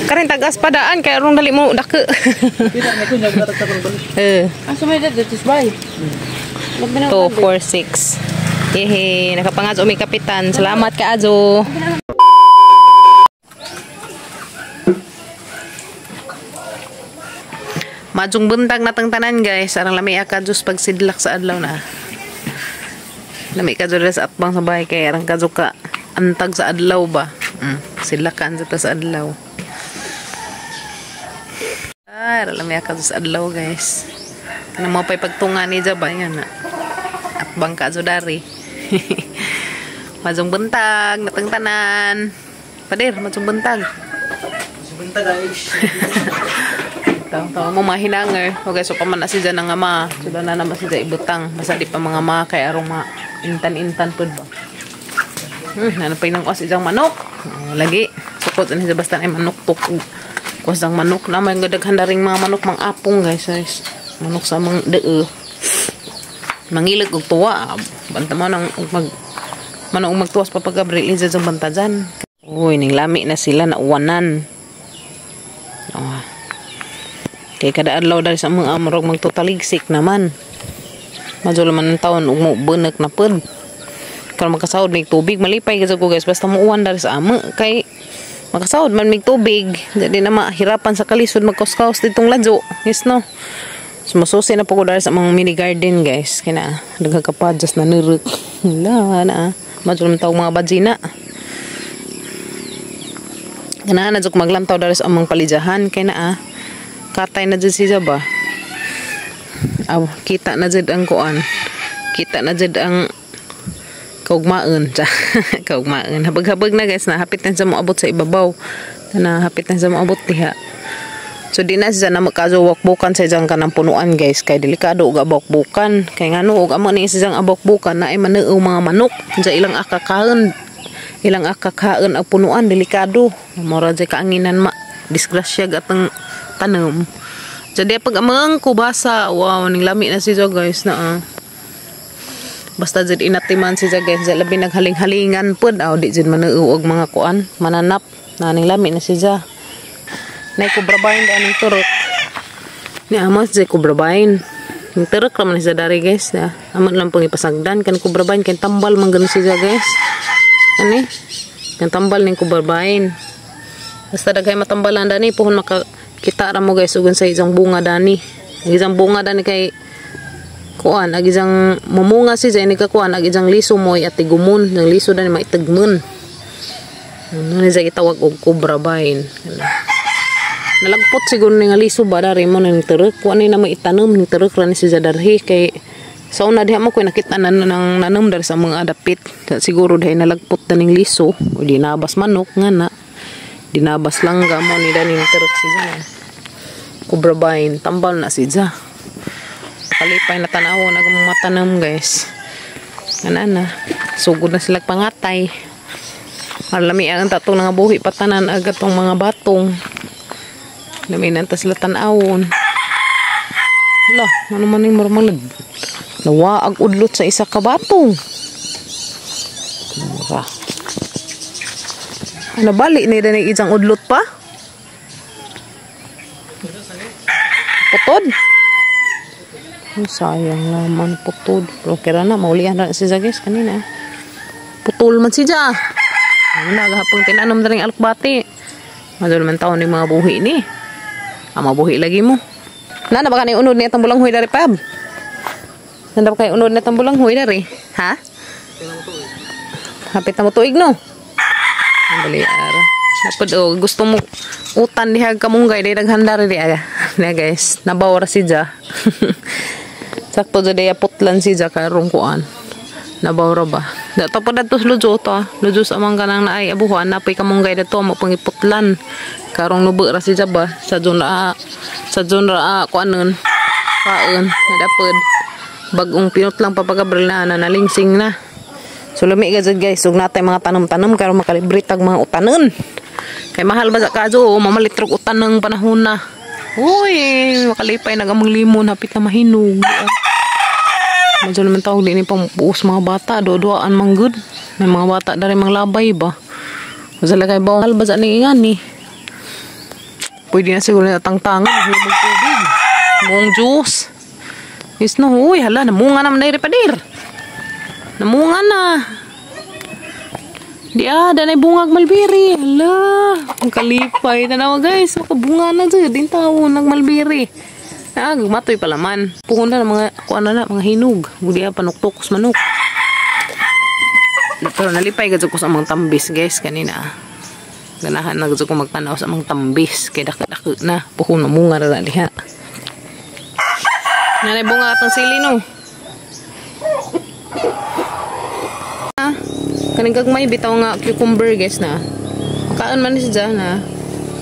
Karin tagas padaan kay arong dali mo dako. Eh. Asa may dito bay? 2 4 6. Yehe, nakapangadyo mi kapitan. Salamat ka adyo. Majong buntag natang tanan guys. Arang lami ka Diyos pagsidlak sa adlaw na. Lami ka Diyos sa atbang sa bahay kay arang kadyo ka antag sa adlaw ba. Sidlakan sa sa adlaw. Ay, arang lami ka Diyos adlaw guys. Kana mo pa'y pagtunga ni ba yan na. Atbang ka Diyos dari. Majong buntag natang tanan. Pader, majong buntag. Benta guys. Taw mo mahinanger. Okay, so paman na siya ng ama. So na naman siya ibutang. Basta di pa mga ma kay arong ma intan-intan pud ba. Nano pa inang kwas isang manok. Oh, lagi. Sukot ani siya basta ay manok tok. Kwas ang manok na may gadaghan na ring mga manok mang apong guys, guys. Manok sa mang dee. Mangilag og tuwa. Banta mo nang mag manong magtuwas pa pag-abril sa banta dyan. Uy, ning lami na sila na uwanan. Oh. Kay kada adlaw dali sa mga amrog magtutaligsik naman. Madyo man ang taon ug mo bunak na pud. Karon makasahod mig tubig malipay gyud ko guys basta muuwan dali sa amo kay makasahod man mig tubig. Di na mahirapan sa kalisod magkaos-kaos ditong ladyo. Yes no. Sumususi na po ko dali sa mga mini garden guys. Kina daghan ka pa just na nuruk. Wala na. Madyo man tawag mga badzina. Ganahan na jud maglantaw dali sa among palijahan kay na katay na jud siya ba. Aw, kita na jud ang kuan. Kita na jud ang kaugmaon. Kaugmaon. Habag-habag na guys na hapit na sa moabot sa ibabaw. Na hapit na sa moabot diha. So di na siya na magkaso wakbukan sa isang kanang punuan guys kay delikado og abokbukan. Kay ngano og amo ni isang abokbukan na ay manuo mga manok sa ilang akakaon. Ilang akakaon ang punuan delikado. Mora jud kaanginan ma disgrasya gatang tanom. Jadi pag amang kubasa, wow, ning lami na siya guys na. Basta jud inatiman siya guys, labi naghaling-halingan pud aw di jud manuo og mga kuan, mananap na ning lami na siya. Nay kubrabain da ning turok. Ni amos jud kubrabain. Ning turok ra man siya dari guys, ya. Amon lang pong ipasagdan kan kubrabain kay tambal man gani siya guys. Ani? Kan tambal ning kubrabain. Basta daghay matambalan dani puhon maka kita ra mo guys ugon sa isang bunga dani. Ang isang bunga dani kay kuan, ag isang mumunga si jay ni kakuan, ag isang liso moy at tigumon, ang liso dani maitagmon. Ano ni sa gitawag og cobra vine. Nalagpot siguro ni nga liso ba dari mo ning turok, kuan ni na maitanom ning turok ra ni si darhi kay sa una diha mo ko nakita na nang nanom dari sa mga adapit. Siguro dahil nalagpot na ning liso o dinabas manok nga na. Dinabas lang mo ni dani ning turok si jay. Cobra vine, tambal na si ja. Kalipay na tanaw nagmatanam guys. Ana na, sugod na sila pangatay. Marlami ang tatong nga buhi patanan agad tong mga batong. Lami na ta sila tan-awon. Hala, ano man ning marmalag. Nawaag udlot sa isa ka batong. Mura. Ano bali ni dani isang udlot pa? Putod. Oh, sayang naman putod. Pero kira na maulian ra si guys kanina. Putol man siya. Ano na gahapon tinanom na ring alukbati. Madol man taon ni mga buhi ni. Ah, mabuhi lagi mo. Nana ba kanay unod ni atong bulanghoy dari pab? Nana ba kay unod ni atong bulanghoy dari? Ha? Hapit na mo tuig no. Dali ara. Napod oh, gusto mo utan diha kamunggay di daghan dari di aga. Na guys, nabaw ra siya. Sakto jud ay putlan siya karong kuan. Nabaw ra ba? Dato pa dadto sa Lujo to. Lujo sa amang kanang naay abuhan napay kamunggay dadto mo pangiputlan. Karong nubo ra siya ba sa dun ra kuanon. Kaon nadapod bagong pinutlang papagabril na nalingsing na. So lami ka jud guys, ug natay mga tanom-tanom karon makalibre tag mga utanon. Kay mahal ba sa kadyo, mamalit rog utan ng panahon na. Uy, makalipay nagamang limon hapit na mahinog. Medyo naman tawag din pang buos mga bata, duduaan man gud. May mga bata dari mang labay ba. Masala kay bawal ba sa ni ngani. Pwede na siguro na tangtangan. Humog tubig. Mong juice. Yes no. Uy, hala. Namunga naman na padir. Namunga na. Di ah, danay bungag malbiri. Hala. Ang kalipay. Tanawa guys. Makabunga na dyan. Din tao nagmalbiri. Ah, matoy pala man. Puhon na mga, kuan na, mga hinog. Budi ah, panuktok sa manok. Pero nalipay gadyo ko sa amang tambis guys kanina. Ganahan na gadyo ko magtanaw sa amang tambis. Kaya dak-dak na. Puhon na munga na diha. Nanay bunga atong sili no. Ah, kaning gagmay bitaw nga cucumber guys na. Kaon man ni siya na.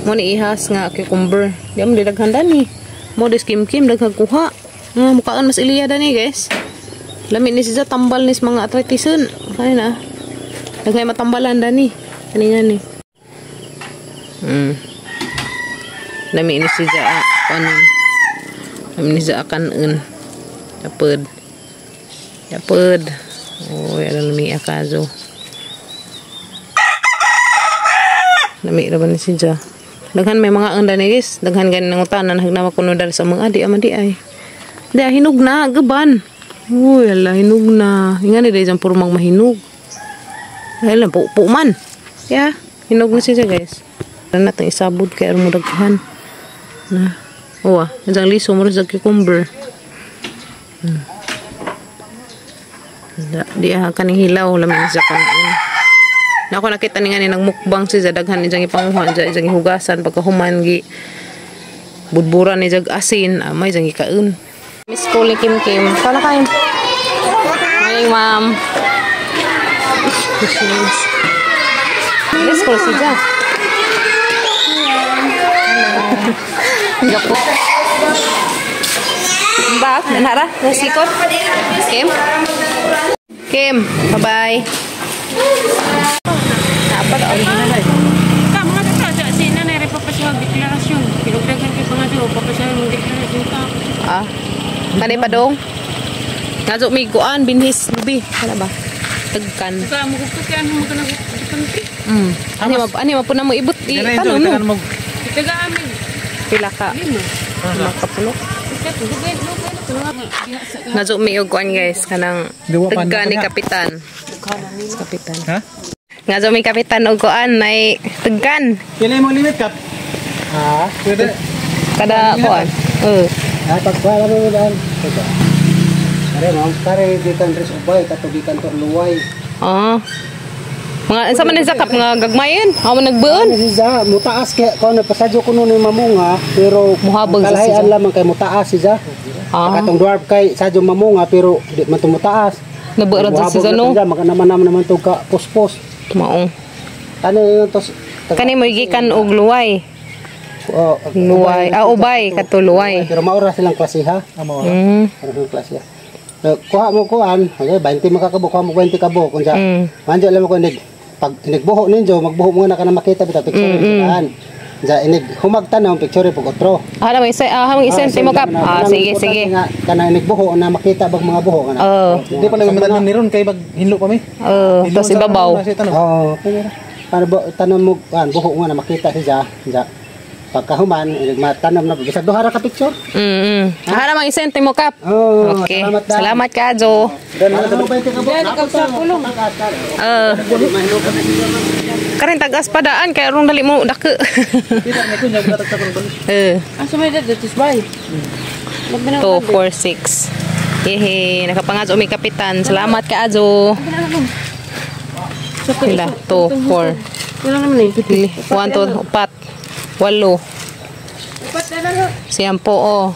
Mo ni ihas nga cucumber. Di mo daghan dani. Mo des kim-kim daghang kuha. Mukaan mas iliya dani guys. Lami ni siya tambal ni mga arthritisan. Kani na. Daghay matambalan dani. Kani nga ni. Lami ni siya kanon. Lami ni siya kanon. Yapod. Yapod. Oy, alam lami akazo. Lami ra ba ni siya? Daghan may mga ang dani guys. Daghan gani nang utanan hagnama kuno dali sa mga adi amadi ay. Di hinog na gaban. Uy, ala hinog na. Ingani dai jang puro mang mahinog. Ay lang pupo man. Ya, hinog na siya guys. Ana natong isabod kay aron mo daghan. Na. Uwa, jang liso mo sa cucumber. Di ah kaning hilaw lami siya kanon. Na ako nakita ni nga ni nagmukbang siya daghan ni jang ipanguha jang jang ihugasan pagkahuman gi budburan ni jag asin amay jang gikaon. Miss Cole Kim Kim. Kala kayo. Morning ma'am. Miss Cole siya. Gapo. Bak, nanara, nasikot. Kim. Kim, bye-bye. Apa original ay? Ka mga tata sa si nanay re papasya deklarasyon. Pinugdagan kay pangadyo papasya mong deklarasyon ka. Ah. Kani pa dong. Ngadto mi kuan binhis lubi. Kana ba? Tagkan. Ka mo ko kay ano mo kanang country. Ani ma po na mo ibot i tanon no. Taga amin. Pila ka? Lima ka pulo. Ngadto mi og kuan guys kanang tagkan ni kapitan. Kapitan. Ha? Nga mi kapitan og kuan nay tagkan. Pila mo limit kap? Ha? Pwede. Kada kuan. Ah, pagkuha mo daan. Are ma'am, kare gikan res ubay kato gikan to luway. Ah. Mga unsa man ni sakap nga gagmayin? Aw man nagbuon. Siya mutaas kay kuno pasadyo kuno ni mamunga pero muhabag sa kalahian lamang kay mutaas siya. Ah. Katong dwarf kay sadyo mamunga pero di man tumutaas. Nabuo ra siya no. Maka naman to ka puspos. Maong. Ano yun tos? Kani mo gikan og luway. Oh, luway. Ah, ubay kato luway. Pero maura silang klase ha. Maura. Silang klase. Kuha mo kuan, okay, 20 makakabo, kuha mo 20 kabo kun sa. Manjo alam ko inig pag inigbuho ninyo, magbuho mo na kana makita bitaw picture mm. Ja inig humag tan-aw picture pag otro. Ah, may isa, ah, hamang isente mo kap. Ah, sige, sige. Kana inig buho na makita bag mga buho kana. Hindi pa lang matanom ni ron kay bag hinlo pa mi. Oo, tapos ibabaw. Oo, para tanom mo kan buho nga na makita siya. Ja. Pagkahuman, matanom na bisag duha ra ka picture. Ah, mang isente mo kap. Oh, okay. Salamat, salamat ka, Jo. Karin tagas padaan kay arong dali mo dako. Asa may datos bay? 2 4 6. Yehe, nakapangadto mi kapitan. Salamat ka, Ajo. Pila? 2 4. Pila naman eh? 1 2 4 8. Siyampo oh.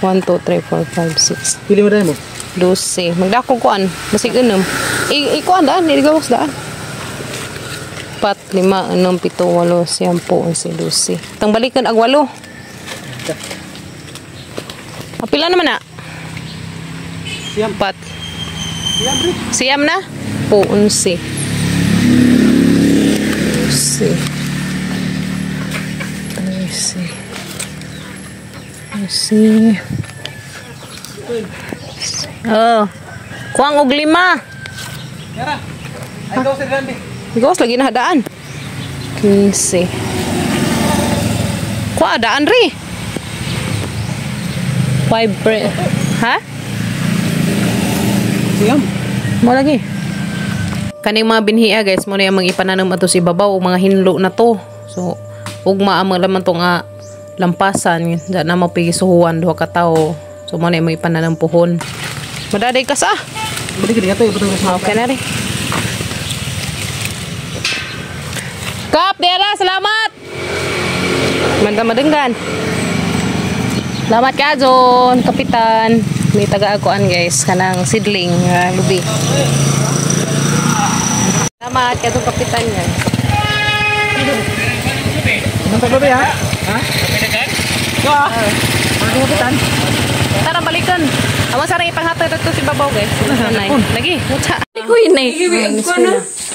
1 2 3 4 5 6. Pili mo dahil mo? 12. Magdako kuan. Basig unom. Ikuan daan, iligawas daan. 4 5 6 7 8 9 11 12. Tang balikan ag 8. Pila naman na? Siyam. 4. Siyam na? Po 11. 12. 13. Oh. Kuang og 5. Yara. Ay gawas sa daan. Gawas lagi na hadaan. 15. Kuha daan ri. 5 pre. Ha? Siyam. Mo lagi. Kaning mga binhiya guys, mo na yung mga ipananom ato sa ibabaw, mga hinlo na to. So ugma ang mga laman to nga lampasan, diyan na mapigisuhuan duha ka tawo. So mo na yung mga ipananom puhon. Madaday ka sa. Balik ka dito, ibutang sa Okay na rin. Kap, Dera, salamat! Manda madenggan. Salamat ka, John, kapitan. May taga-akuan, guys, kanang sidling, lubi. Salamat ka, John, kapitan, guys. Mantap ba ha? Ha? Kapitan. Tara, balikan. Awan sarang ipanghatag dito si babaw, guys. Nanay. Lagi, mutsa. Kuy, nay.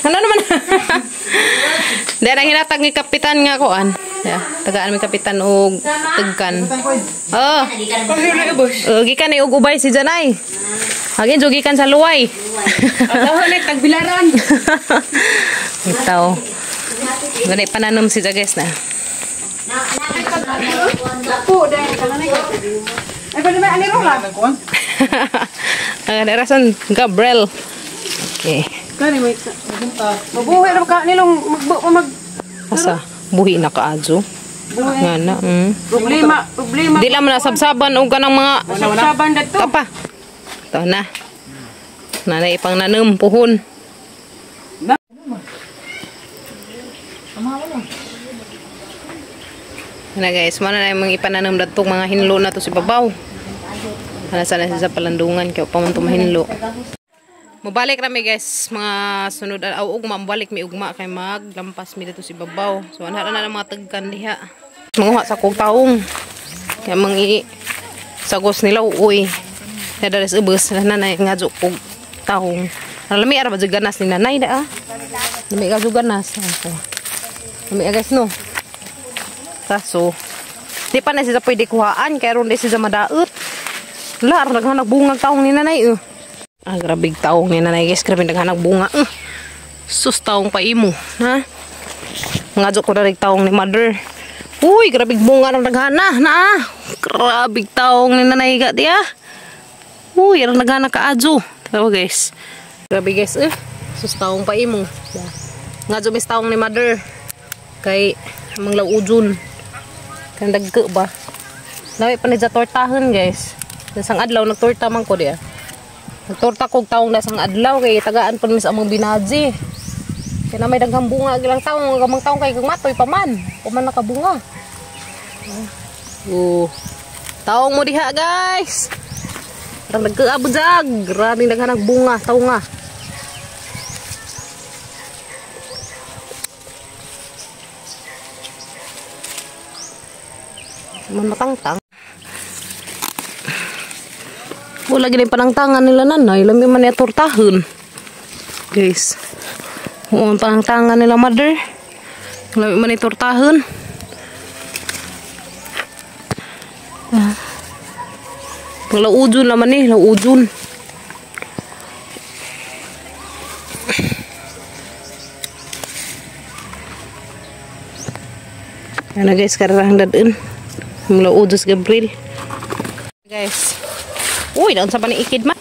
Ano naman? Dahil ang hinatag ni kapitan nga kuan. Ya, tagaan mi kapitan og tagkan. Oh. Oh, gikan ni og ubay si Janay. Agin jo gikan sa luway. Ataw na tagbilaran. Itaw. Gani pananom si Jages na. Po dai kananay. Ay pa naman ani rola. Ang rason Gabriel. Okay. Kani may mabuhi ra ka nilong magbu mag Asa buhi na kaadyo. Nga na. Problema, problema. Di lang man nasabsaban og kanang mga Sabsaban dadto. Kapa. Ito na. Nanay ipang nanom puhon. Na guys, mana na yung mga ipananom datong mga hinlo na to si babaw. Ana sana siya sa palandungan kaya pa man to mahinlo. Mobalik rami guys, mga sunod aw ugma mobalik mi ugma kay maglampas mi dito si babaw. So anha na lang mga tagkan diha. Manguha sa kog taong. Kaya mangi sagos nila uy. Ya dares ubos na nanay nga jud kog taong. Lami ara ba jud ganas ni nanay da ah. Lami ka jud ganas. Lami guys no. Kaso di pa na siya pwede kuhaan kay ron di siya madaot. La ara naghanag bungag taong ni nanay eh. Ah, grabe taong ni nanay guys, grabe naghanag bunga. Sus taong pa imo, ha? Ngadyo ko na rin taong ni mother. Uy, grabe bunga nang naghana, na. Grabe taong ni nanay ga diya. Uy, ara naghana ka adyo. Tara guys. Grabe guys, eh. Sus taong pa imo. Ngadyo mis taong ni mother. Kay amang laujon. Kan dagko ba? Lami pa ni sa tortahan guys. Isang adlaw nagtorta man ko diya. Nagtorta kog taong na sang adlaw kay tagaan pa mis among binaji. Kay na may daghang bunga gilang taong gamang taong kay matoy pa man. Paman nakabunga. Oh. Taong mo diha guys. Parang nagkaabot jag. Grabe daghan bunga taong nga. Man matangtang. Wala gini panangtangan nila nanay. Lami man niya tortahon. Guys. Oo, panangtangan nila mother. Lami man niya tortahon. Pang laujon naman eh. Laujon. Ano guys, kararang dadun. Laujon si Gabriel. Guys. Uy, naunsa pa ni ikid ma.